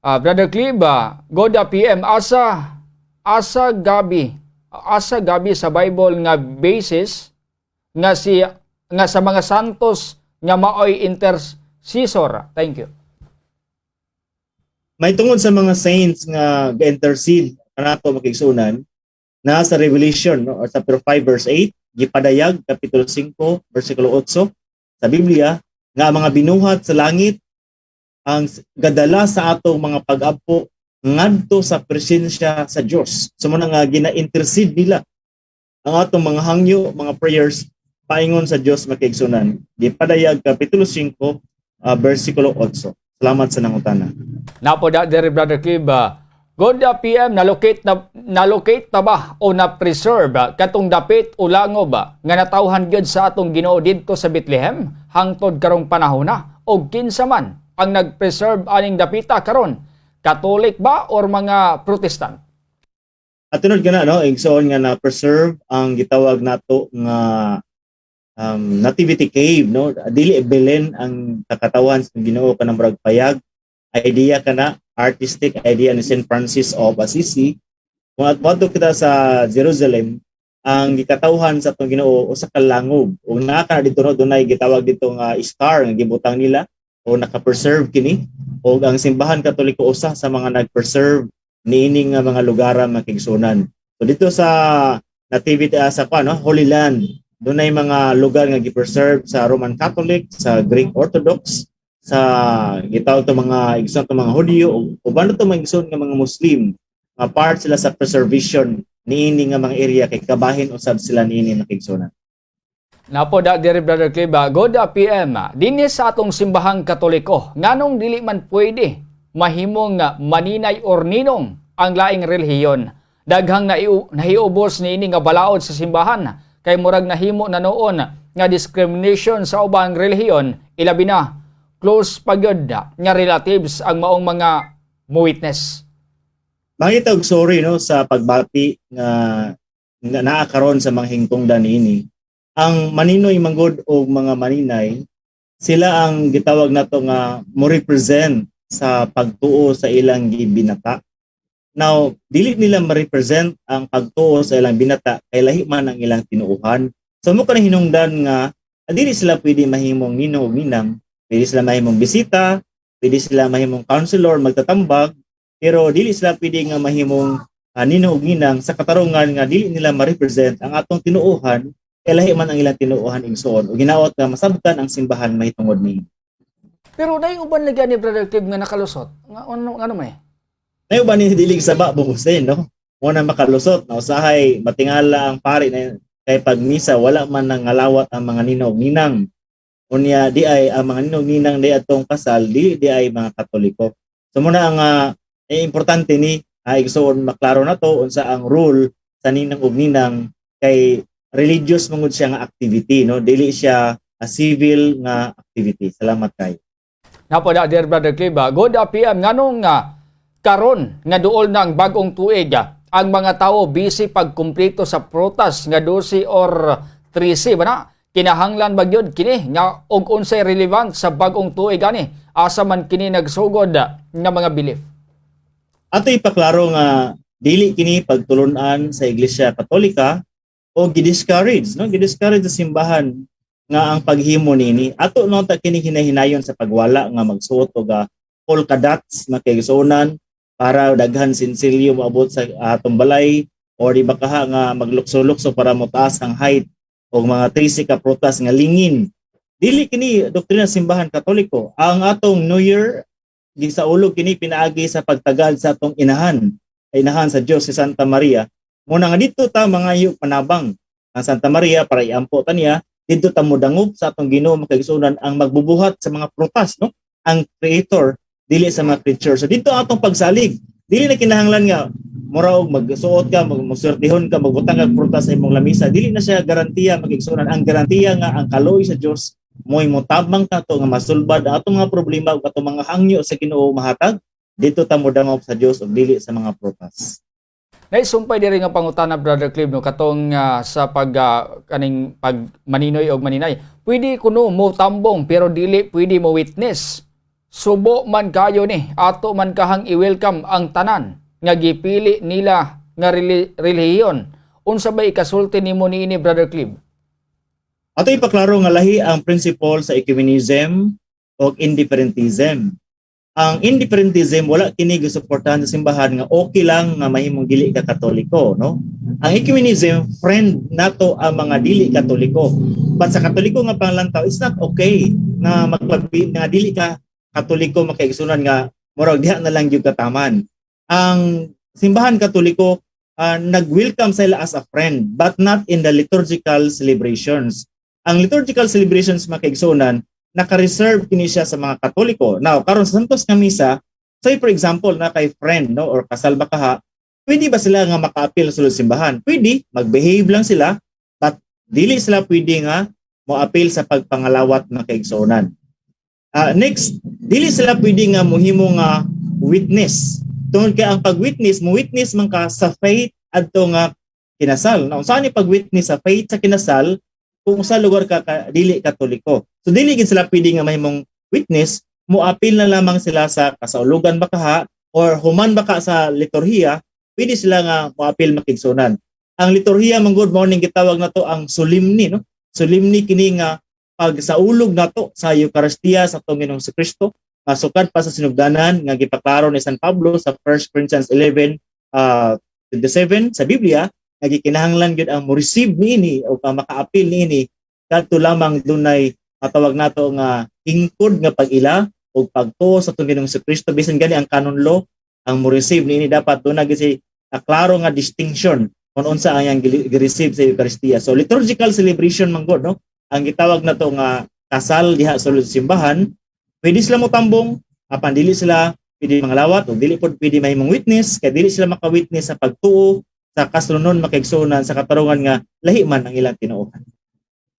Brother Clib, Goda PM, asa gabi sa Bible nga basis nga si nga sa mga santos nga maoy intercessor? Thank you. May tungod sa mga saints nga ga-intercede kanato, mga kaigsuonan, na sa Revelation, no, or chapter 5 verse 8, gipadayag kapitulo 5 versikulo 8 sa Biblia nga ang mga binuhat sa langit ang gadala sa atong mga pag-ampo ngadto sa presensya sa Dios. So mao na nga gina-intercede nila ang atong mga hangyo, mga prayers paingon sa Dios, mga kaigsuonan. Gipadayag kapitulo 5 versikulo 8. Salamat sa nangutana. Napo da diri, Brother Clib, Goda PM, na-locate na ba o na-preserve katong dapit o langob nga natawhan gyud sa atong Ginoo didto sa Bethlehem hangtod karong panahon na, og kinsa man ang nag-preserve aning dapita karon? Catholic ba or mga Protestant? At tunod ka na, no, igsoon, nga na preserve ang gitawag nato nga Nativity Cave, no? Dili Belen ang kakatawan sa Ginoo, kanang murag payag. Idea kana, artistic idea ni St. Francis of Assisi. Kung at moadto kita sa Jerusalem, ang gikatawhan sa atong Ginoo usa ka langob. Ug naa ka na dito, no, dunay gitawag dito nga star nga gibutang nila o naka-preserve kini. Og ang Simbahan Katoliko usa sa mga nag-preserve niini nga mga lugar, mga kaigsuonan. So dito sa Nativity sa pa, no, Holy Land, dunay mga lugar nga gi-preserve sa Roman Catholic, sa Greek Orthodox, sa gitawag to mga igsoon to mga Hudyo ug uban to mga igsoon nga mga Muslim nga part sila sa preservation niini nga mga area kay kabahin usab sila niini, mga kaigsuonan. Napo da diri, Brother Cliba, Goda PM, dinhi sa atong Simbahang Katoliko, nganong dili man pwede mahimong maninay or ninong ang laing relihiyon? Daghang nahiubos niini nga balaod sa simbahan kay murag nahimo na noon nga discrimination sa ubang relihiyon, ilabi na close pa gyud nga relatives ang maong mga mo witness. Mangita og sorry, no, sa pagbati nga naa karon sa mga hingtungdan niini. Ang maninoy manggod og mga maninay, sila ang gitawag nato nga mo represent sa pagtuo sa ilang gibinata. Now, dili nila ma-represent ang pagtuo sa ilang binata kay lahi man ang ilang tinuohan. So mao ka hinungdan nga dili sila pwede mahimong ninong ug ninang, pwede sila mahimong bisita, pwede sila mahimong counselor, magtatambag, pero dili sila pwede nga mahimong ninong ug ninang sa katarungan nga dili nila ma-represent ang atong tinuohan kay lahi man ang ilang tinuohan, igsoon, ug ginaot nga masabtan ang simbahan mahitungod ni. Pero nay uban lagi ni Brother Clib nga nakalusot. Nga ano ano may? Nayo ba ni dili saba bukusin, no? Mo na makalusot na usahay matingala ang pari na kay pag misa wala man nang ngalawat ang mga ninong ug ninang. Unya di ay ang mga ninong ninang di atong kasal di di ay mga Katoliko. So muna ang importante ni ay igsoon maklaro na to unsa ang rule sa ninang ug ninang kay religious mangud siya nga activity, no, dili siya a civil nga activity. Salamat kay. Napo da dear Brother Cliba, Good PM, nganong nga karon nga duol na ang bagong tuig, ang mga tao busy pagkumpleto sa prutas nga 12 or 13 ba na? Kinahanglan ba gyud kini nga og unsay relevant sa bagong tuig ani? Asa man kini nagsugod nga mga belief? Ato ipaklaro nga dili kini pagtulunan sa Iglesia Katolika o gi-discourage, no, gi-discourage sa simbahan nga ang paghimo nini. Ato no ta kini hinahinayon sa pagwala nga magsuot og polka dots, mga kaigsuonan, para daghan sinsilyo moabot sa atong balay, or di ba kaha nga maglukso-lukso para motaas ang height og mga 13 ka prutas nga lingin. Dili kini doktrina sa Simbahan Katoliko. Ang atong New Year, gisaulog kini pinaagi sa pagtagad sa atong inahan, inahan sa Dios, si Santa Maria. Muna nga dito ta mangayo panabang ang Santa Maria para iampo ta niya, didto ta modangop sa atong Ginoo, mga kaigsuonan, ang magbubuhat sa mga prutas, no, ang creator, dili sa mga creature. So dito ang atong pagsalig. Dili na kinahanglan nga mura og magsuot ka, magsurtihon ka, magbutang kag prutas sa imong lamisa. Dili na siya garantiya, mga kaigsuonan. Ang garantiya nga ang kaluoy sa Dios mo'y motabang kato nga masulbad ang atong mga problema ug atong mga hangyo sa Ginoo mahatag. Dito ta modangop sa Dios ug dili sa mga prutas. Naisumpay diri nga pangutana, Brother Clib, no, katong sa pag kaning pag maninoy og maninay. Pwede kuno mo tambong pero dili pwede mo witness. Subo man kayo ni, ato man kahang i-welcome ang tanan nga gipili nila nga relihiyon. Unsa ba ikasulti nimo niini, Brother Clib? Ato ipaklaro nga lahi ang principle sa ecumenism o indifferentism. Ang indifferentism, wala kini gisuportahan sa simbahan nga okay lang nga mahimong dili ka Katoliko, no? Ang ecumenism, friend nato ang mga dili Katoliko. But sa Katoliko nga panglantaw, it's not okay nga magpabi nga dili ka Katoliko, makaigsunan nga murag diha na lang gyud kataman. Ang simbahan Katoliko, nag-welcome sila as a friend but not in the liturgical celebrations. Ang liturgical celebrations, makaigsunan, naka-reserve kini siya sa mga Katoliko. Now, karon sa Santos nga Misa, say for example na kay friend, no, or kasal ba kaha, pwede ba sila nga maka-apil sa sulod simbahan? Pwede, mag-behave lang sila, but dili sila pwede nga mo-apil sa pagpangalawat ng kaigsuonan. Next, dili sila pwede nga mohimo nga witness. Tungod kay ang pag-witness, mo-witness man ka sa faith adto nga kinasal. Now, saan ni pag-witness sa faith sa kinasal kung sa lugar ka dili Katoliko? So dili gid sila pwede nga mahimong witness, mo-apil na lamang sila sa kasaulugan ba kaha or human ba ka sa liturhiya, pwede sila nga moapil, makigsunan. Ang liturhiya man gud, mao ning gitawag nato ang solemni, no? Solemni kini nga pagsaulog nato sa Eucharistia sa atong Ginoong Kristo, nga sukad pa sa sinugdanan nga gipaklaro ni San Pablo sa 1 Corinthians 11 27 sa Biblia nga gikinahanglan gyud ang mo-receive niini o ka makaapil niini kadto lamang dunay matawag nato nga hingkod nga pag-ila o pagtuo sa atong Ginoong Kristo. Bisan gani ang canon law, ang mo-receive niini dapat dunay gyud si klaro nga distinction kung unsa ang iyang gi-receive sa Eucharistia. So liturgical celebration man gud, no, ang gitawag nato nga kasal diha sa sulod simbahan, pwede sila mo tambong apan dili sila pwede mangalawat o dili pod pwede mahimong witness kay dili sila maka-witness sa pagtuo sa kaslunon, makaigsuonan, sa katarungan nga lahi man ang ilang tinuohan.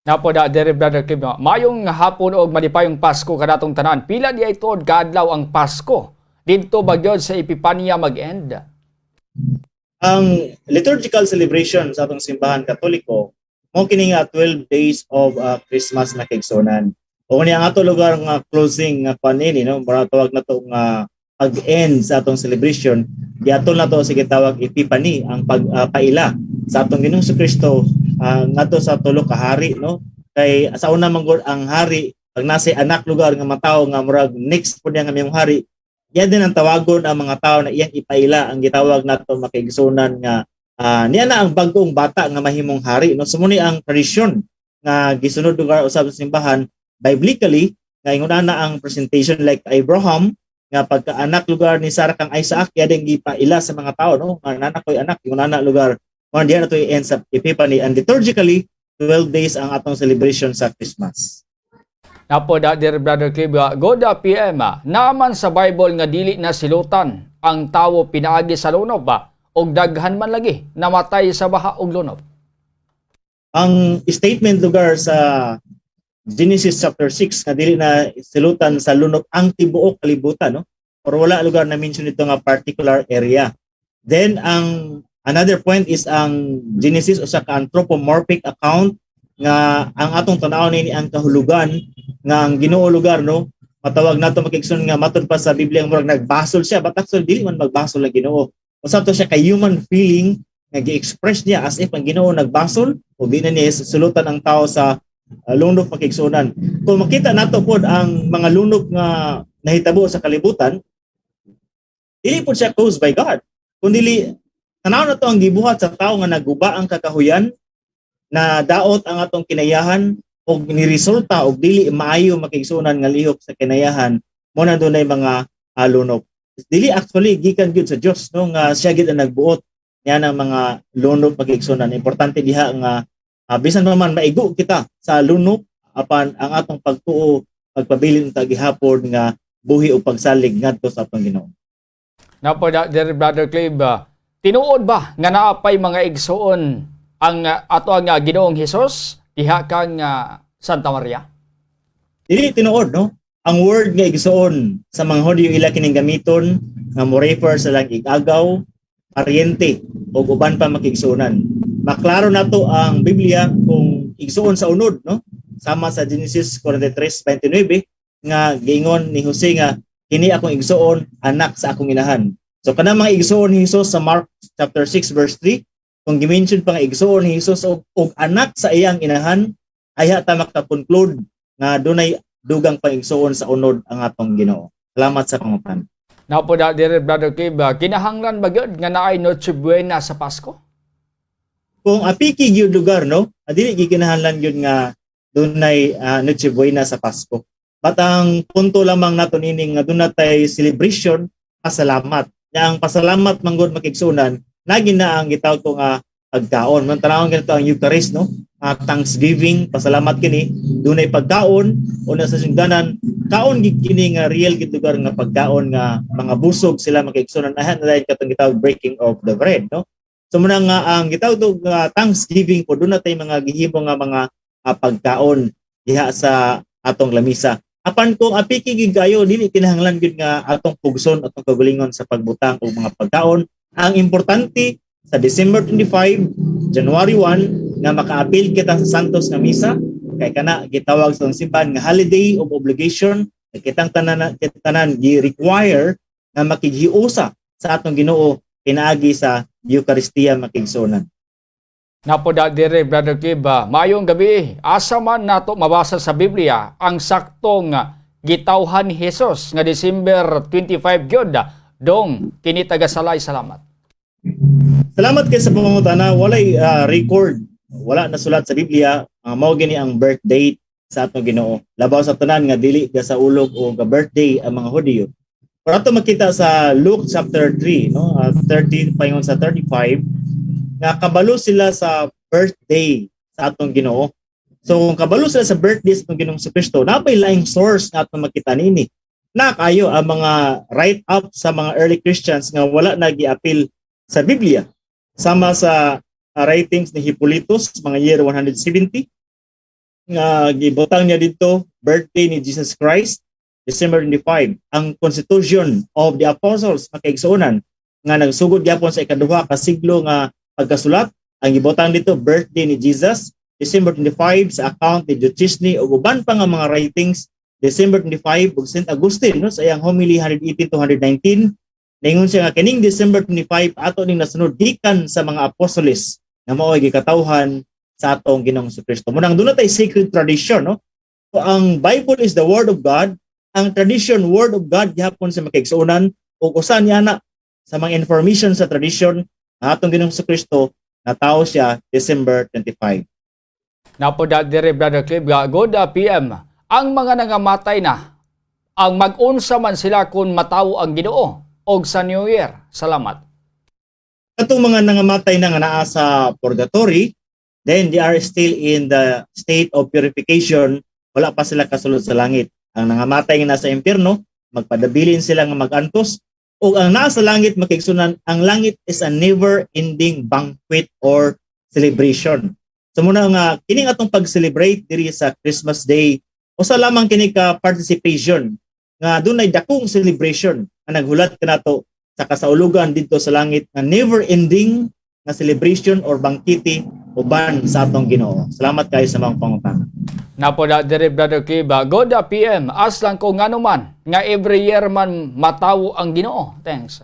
Napo da dere, Brother Clib, no? Mayong hapon og malipayong Pasko kanatong tanan. Pila di ay tuod kaadlaw ang Pasko? Didto ba gyud sa Epipanya mag-end? Ang liturgical celebration sa atong simbahan Katoliko mo kini nga 12 days of Christmas na kaigsuonan. O niya ang ato lugar nga closing nga kwan ini, no, mura tawag na to nga pag-end sa atong celebration, giatol na to sa gitawag Epiphany, ang pagpaila sa atong Ginoong Kristo ngadto sa tulo ka hari, no? Kay sa una man gud, ang hari pag nasa anak lugar nga matawo nga murag next po niya nga mayong hari, yan din ang tawagon ang mga tao na iyang ipaila, ang gitawag nato, makaigsunan, nga niya na ang bag-ong bata nga mahimong hari, no? So mo ni ang tradisyon nga gisunod lugar usab sa simbahan biblically nga ingon ana ang presentation, like Abraham nga pagkaanak lugar ni Sarah kang Isaac, iya din gipaila sa mga tao, no, nga nana koy anak. Ingon ana lugar mo diha na to i-end sa Epiphany, and liturgically 12 days ang atong celebration sa Christmas. Napo da dear Brother Clib, good PM. Naman sa Bible nga dili na silutan ang tawo pinaagi sa lunob ba og daghan man lagi namatay sa baha og lunob? Ang statement lugar sa Genesis chapter 6 nga dili na silutan sa lunok ang tibuok kalibutan, no, or wala lugar na mention ito nga particular area. Then ang another point is ang Genesis usa ka anthropomorphic account nga ang atong tan-awon nini ang kahulugan nga ang Ginoo lugar, no, matawag nato, makigsun, nga matud pa sa Biblia ang murag nagbasol siya, but actually dili man magbasol ang Ginoo. Usa to siya kay human feeling nga gi-express niya as if ang Ginoo nagbasol o di na niya sulutan ang tao sa lunok, makigsunan. Kung makita nato pod ang mga lunok nga nahitabo sa kalibutan, dili pod siya caused by God. Kung dili, tanaw na to ang gibuhat sa tao nga naguba ang kakahuyan, na daot ang atong kinayahan og niresulta og dili maayo, makigsunan, nga lihok sa kinayahan mo na dunay mga lunok. Dili actually gikan gyud sa Dios, no, nga siya gyud ang nagbuot niya ng mga lunok, makigsunan. Importante diha nga bisan pa man maigo kita sa lunok, apan ang atong pagtuo pagpabilin ta gihapon nga buhi o pagsalig ngadto sa atong Ginoo. Napo da dear Brother Clib, tinuod ba nga naapay mga igsuon ang ato ang Ginoong Hesus diha kang Santa Maria? Dili tinuod, no? Ang word nga igsuon, sa mga Hudyo ila kining gamiton nga mo refer sa lang igagaw, paryente o uban pa, makigsuonan. Maklaro nato ang Biblia kung igsuon sa unod, no? Sama sa Genesis 43:29, nga giingon ni Jose nga kini akong igsuon, anak sa akong inahan. So kanang mga igsuon ni Jesus sa Mark chapter 6 verse 3, kung gi-mention pa nga igsuon ni Jesus og anak sa iyang inahan, ayha ta maka-conclude nga dunay dugang pang igsuon sa unod ang atong Ginoo. Salamat sa pangutana. Napo da dire, Brother Clive, kinahanglan ba gyud nga naay Noche Buena sa Pasko? Kung apiki gyud lugar, no, dili gikinahanglan gyud nga dunay Noche Buena sa Pasko. But ang punto lamang nato nining nga duna tay celebration, pasalamat. Nya ang pasalamat manggod, makigsunan, nagi na ang gitawag ko nga pagkaon. Man tanawon ganito ang Eucharist, no? Thanksgiving, pasalamat kini, dunay pagkaon una sa singdanan, kaon gid kini nga real gid lugar nga pagkaon nga mga busog sila, makigsunan, ahan na dahil katong gitawag breaking of the bread, no? So muna nga ang gitawag og Thanksgiving po, doon na tay mga gihimo nga mga pagkaon diha sa atong lamisa. Apan kung apiki gid kayo, dili kinahanglan gid nga atong pugson atong kagalingon sa pagbutang og mga pagkaon. Ang importante sa December 25, January 1 nga makaapil kita sa Santos nga misa kay kana gitawag sa simbahan nga holiday of obligation, kay kitang tanan tanan gi-require nga makighiusa sa atong Ginoo pinaagi sa Eucharistia, makigsunan. Napo da dire, Brother Clive, maayong gabi. Asa man nato mabasa sa Biblia ang saktong gitawhan ni Jesus nga December 25 gyud? Dong kini taga Salay, salamat. Salamat kay sa pangutana. Walay record, wala nasulat sa Biblia mao gini ang birth date sa atong Ginoo. Labaw sa tanan nga dili ga sa ulog o ga birthday ang mga Hudiyo. Pero ato makita sa Luke chapter 3, no, 30 paingon sa 35 nga kabalo sila sa birthday sa atong Ginoo. So kung kabalo sila sa birthday sa atong Ginoong Kristo, napay laing source nga atong makita nini. Na kayo ang mga write up sa mga early Christians nga wala na giapil sa Biblia. Sama sa writings ni Hippolytus mga year 170 nga gibutang niya dito birthday ni Jesus Christ December 25. Ang Constitution of the Apostles, makaigsuonan, nga nagsugod gyapon sa ikaduha ka siglo nga pagkasulat, ang gibutang dito birthday ni Jesus December 25. Sa account ni Duchesne ug uban pa nga mga writings, December 25. Ug St. Augustine, no, sa iyang homily 118 to 119, ningon siya nga kining December 25 ato ning nasunod gikan sa mga apostoles nga mao'y gikatawhan sa atong Ginoong Kristo. Munang doon na tay sacred tradition, no? So ang Bible is the word of God, ang tradition word of God gihapon sa makaigsuonan, ug usa niya na sa mga information sa tradition ang atong Ginoong Kristo natawo siya December 25. Napo da dire, Brother Clive, good PM. Ang mga nangamatay na, ang mag-unsa man sila kung matawo ang Ginoo og sa New Year? Salamat. Katong mga nangamatay na nga naa sa purgatory, then they are still in the state of purification, wala pa sila kasulod sa langit. Ang nangamatay nga nasa impyerno, magpadabilin sila nga magantos, o ang nasa langit, makigsunan, ang langit is a never-ending banquet or celebration. So muna nga kining atong pag-celebrate diri sa Christmas Day, usa lamang kini ka participation nga dunay dakong celebration nga naghulat kanato sa kasaulugan didto sa langit nga never-ending nga celebration or bangkete uban sa atong Ginoo. Salamat kayo sa mga pangutana. Napo da dire, Brother Clive, good PM. Ask lang ko ngano man nga every year man matawo ang Ginoo? Thanks.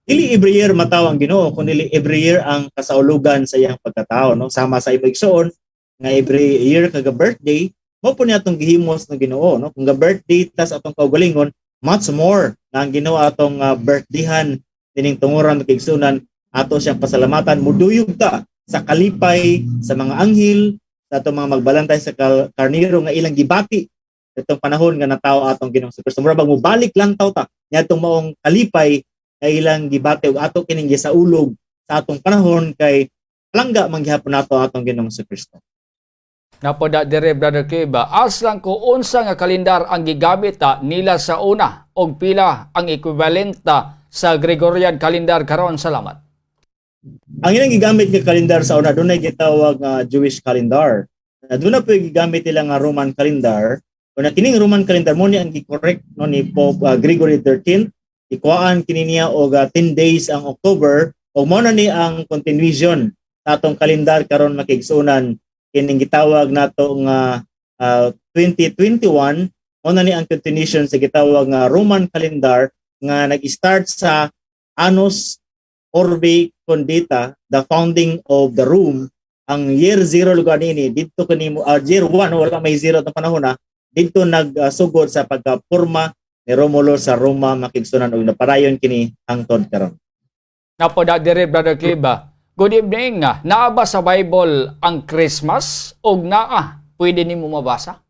Dili every year matawo ang Ginoo, kun dili every year ang kasaulugan sa iyang pagkatao, no? Sama sa imong igsoon nga every year kaga birthday, mao po niya atong gihimos ng Ginoo, no? Kung ga birthday tas atong kaugalingon, much more na ang Ginoo atong birthdayhan dining tunguran, makigsunan, ato siyang pasalamatan, muduyog ta sa kalipay sa mga anghel, sa atong mga magbalantay sa karniro nga ilang gibati itong panahon nga natawo atong Ginoong Kristo. Mura bag mobalik lang taw ta niadtong maong kalipay nga ilang gibati ug ato kining gisaulog sa atong panahon kay palangga man gihapon nato atong Ginoong Kristo. Napo da dire, Brother Clive, ask lang ko unsa nga kalendar ang gigamit nila sa una og pila ang equivalent sa Gregorian calendar karon? Salamat. Ang ilang gigamit nga kalendar sa una, dunay gitawag nga Jewish calendar. Na doon na po gigamit nila nga Roman calendar. Una kining Roman calendar mo ni ang gi-correct, no, ni Pope Gregory XIII. Ikuhaan kini niya og 10 days ang October ug mao na ni ang continuation sa atong kalendar karon, makigsunan, kining gitawag nato nga 2021. Mao na ni ang continuation sa gitawag nga Roman calendar nga nag-start sa Annus Urbi Condita, the founding of the Rome. Ang year zero lugar nini didto kanimo, year 1, wala may zero atong panahon na didto nagsugod sa pagkaporma ni Romulo sa Roma, mga kaigsuonan, ug napadayon kini hangtod karon. Napo da dire, Brother Clib. Good evening. Naa ba sa Bible ang Christmas og naa pwede nimo mabasa?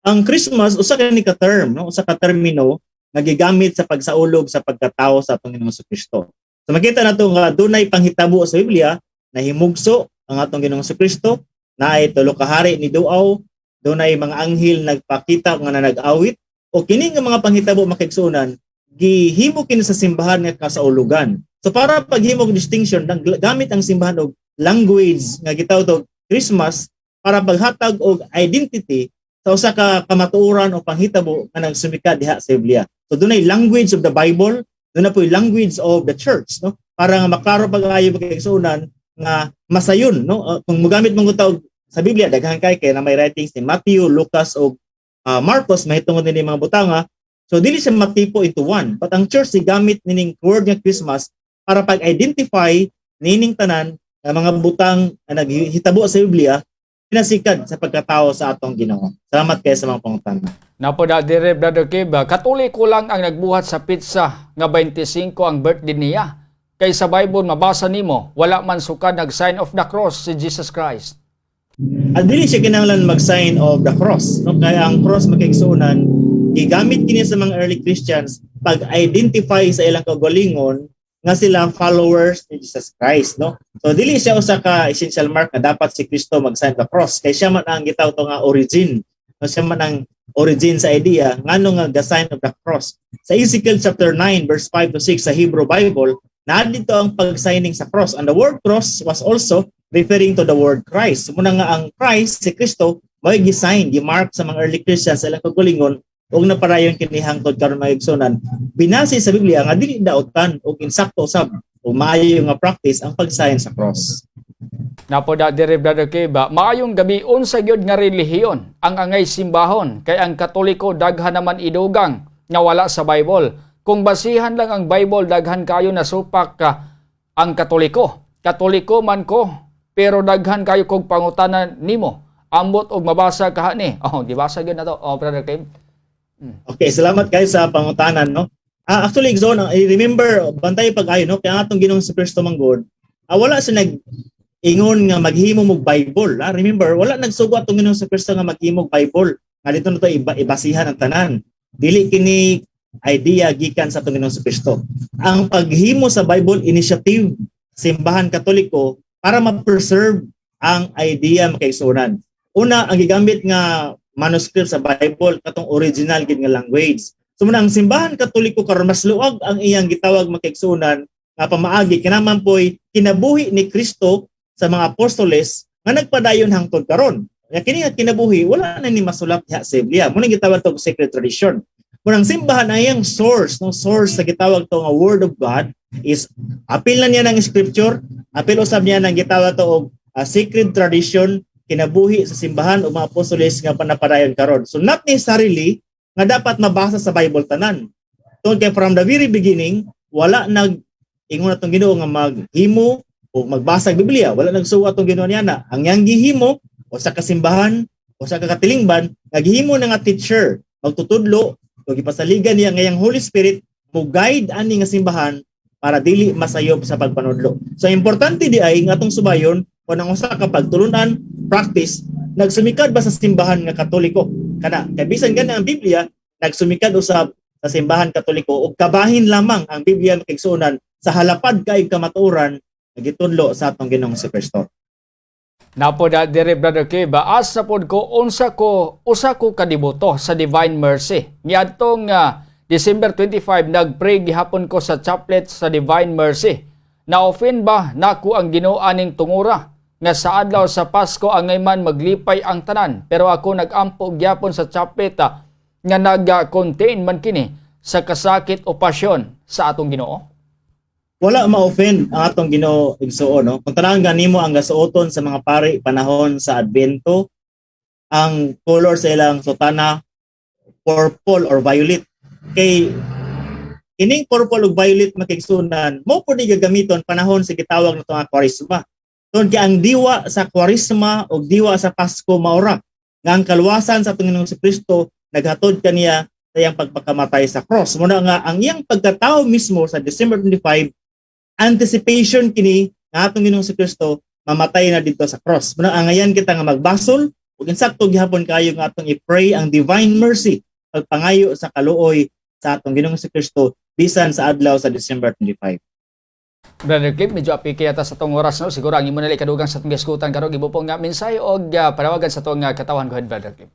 Ang Christmas, usa ka ni ka term, no, usa ka termino nga gigamit sa pagsaulog sa pagkatao sa atong Ginoong Kristo. So makita nato nga dunay panghitabo sa Biblia na himugso ang atong Ginoong Kristo, naay tulo ka hari ni duaw, dunay mga anghel nagpakita nga na nag-awit, o kini nga mga panghitabo, mga kaigsuonan, gihimo kini sa simbahan nga kasaulugan. So para paghimo og distinction, gamit ang simbahan og language nga gitawag og Christmas para paghatag og identity sa usa ka kamatuoran o panghitabo nga nagsumika diha sa Biblia. So dunay language of the Bible, duna po'y language of the church, no? Para nga maklaro pag-ayo, mga kaigsuonan, nga masayon, no? Kung mogamit mong og sa Biblia, daghan kay na may writings ni Matthew, Lucas ug Marcos mahitungod nini mga butanga. So dili siya matipo into one. But ang church gamit nining word nga Christmas para pag-identify nining tanan nga mga butang nga naghitabo sa Biblia pinasikad sa pagkatao sa atong Ginoo. Salamat kay sa mga pangutana. Napo da dire, Brother Clib, Katoliko lang ang nagbuhat sa petsa nga 25 ang birthday niya. Kay sa Bible mabasa nimo, wala man sukad nag sign of the cross si Jesus Christ. At dili siya kinahanglan mag-sign of the cross. No? Kaya ang cross, mga kaigsuonan, gigamit kini sa mga early Christians pag-identify sa ilang kaugalingon nga sila followers ni Jesus Christ, no? So dili siya usa ka essential mark nga dapat si Kristo mag-sign the cross kay siya man ang gitawag to nga origin. No, siya man ang origin sa idea ngano nga the sign of the cross. Sa Ezekiel chapter 9 verse 5 to 6 sa Hebrew Bible, naa dito ang pag-signing sa cross. And the word cross was also referring to the word Christ. So, muna nga ang Christ, si Kristo, mao gi-sign, gi-mark sa mga early Christians sa ilang kaugalingon ug napadayon kini hangtod karon, mga igsuonan. Binase sa Biblia nga dili dautan ug insakto usab o maayo nga practice ang pag-sign sa cross. Napo da dire, Brother Clib, maayong gabi. Unsa gyud nga relihiyon ang angay simbahon, kay ang Katoliko daghan naman idugang nga wala sa Bible? Kung basihan lang ang Bible, daghan kayo na supak ka ang Katoliko. Katoliko man ko pero daghan kayo kog pangutana nimo. Ambot og mabasa ka ni. Oh, gibasa gyud na to. Oh, Brother Clib. Okay, salamat kayo sa pangutanan, no? Actually, Igsoon, I remember, bantay pag-ayo, no? Kaya atong Ginoong si Kristo manggod, wala siya nag ingon nga maghimo og Bible. Remember, wala nagsugo atong Ginoong si Kristo nga maghimo og Bible. Nga dito na to ibasihan ang tanan. Dili kini idea gikan sa atong Ginoong si Kristo. Ang paghimo sa Bible, initiative Simbahan Katoliko para ma-preserve ang idea, mga kaigsuonan. Una, ang gigamit nga manuscript sa Bible katong original gid nga language. So muna ang Simbahan Katoliko karon mas luag ang iyang gitawag, mga kaigsuonan, nga pamaagi kinaman poy kinabuhi ni Kristo sa mga apostoles nga nagpadayon hangtod karon. Nga kini nga kinabuhi wala na ni masulat diha sa Biblia. Muna gitawag to og sacred tradition. Muna ang simbahan ay ang source, no, source sa gitawag to nga word of God is apil na niya ng scripture, apil usab niya ng gitawag to og sacred tradition, kinabuhi sa simbahan o mga apostoles nga panapadayon karon. So not necessarily nga dapat mabasa sa Bible tanan. Tungod kay from the very beginning, wala nag ingon atong Ginoo nga maghimo o magbasa og Biblia. Wala nagsugo atong Ginoo niya na. Ang iyang gihimo o sa kasimbahan o sa katilingban, nga gihimo na nga teacher, magtutudlo o gipasaligan niya ngayang Holy Spirit mo guide ani nga simbahan para dili masayob sa pagpanudlo. So importante di ay nga atong subayon kung ang usa ka pagtulunan practice nagsumikad ba sa Simbahan nga Katoliko kana, kay bisan gani ang Biblia nagsumikad usab sa Simbahan Katoliko ug kabahin lamang ang Biblia, mga kaigsuonan, sa halapad kay kamatuoran nga gitudlo sa atong Ginoong Kristo. Napo da dire, Brother Clib, asa pod ko unsa ko usa ko kadiboto sa Divine Mercy. Niadtong December 25 nagpray gihapon ko sa chaplet sa Divine Mercy. Na-offend ba nako ang Ginoo aning tungura nga sa adlaw sa Pasko angay man maglipay ang tanan, pero ako nagampo gyapon sa chaplet nga nag-contain man kini sa kasakit o pasyon sa atong Ginoo? Wala ma-offend ang atong Ginoo, igsuon, no? Kung tanan ganimo ang gasuoton sa mga pari panahon sa Advento, ang color sa ilang sutana purple or violet. Kay kining purple ug violet, mga kaigsuonan, mao po ni gagamiton panahon sa gitawag nato nga Kwaresma. Tungod kay ang diwa sa Kwaresma ug diwa sa Pasko maura nga ang kaluwasan sa atong Ginoong Kristo naghatod kaniya sa iyang pagpakamatay sa cross. Muna nga ang iyang pagkatao mismo sa December 25, anticipation kini nga atong Ginoong Kristo mamatay na dito sa cross. Muna angayan kita nga magbasol ug insakto gihapon kayo nga atong i-pray ang divine mercy, pagpangayo sa kaluoy sa atong Ginoong Kristo bisan sa adlaw sa December 25. Brother Cliff, medyo apiki yata sa tong oras, no? Siguro ang imo nila ikadugang sa atong gisgutan karon, gibo nga mensahe og panawagan sa atong katawhan. Go ahead, Brother Cliff.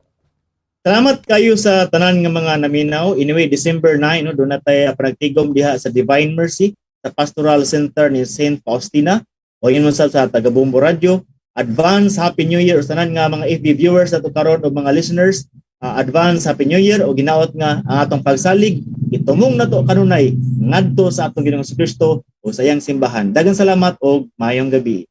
Salamat kayo sa tanan nga mga naminaw. Anyway, December 9, no, duna tay panagtigom diha sa Divine Mercy sa Pastoral Center ni Saint Faustina o ingon sa taga-Bombo Radio. Advance Happy New Year sa tanan nga mga FB viewers ato karon o mga listeners. Advance Happy New Year o ginaot nga ang atong pagsalig itumong nato kanunay ngadto sa atong Ginoong Kristo o sa iyang simbahan. Daghang salamat og maayong gabi.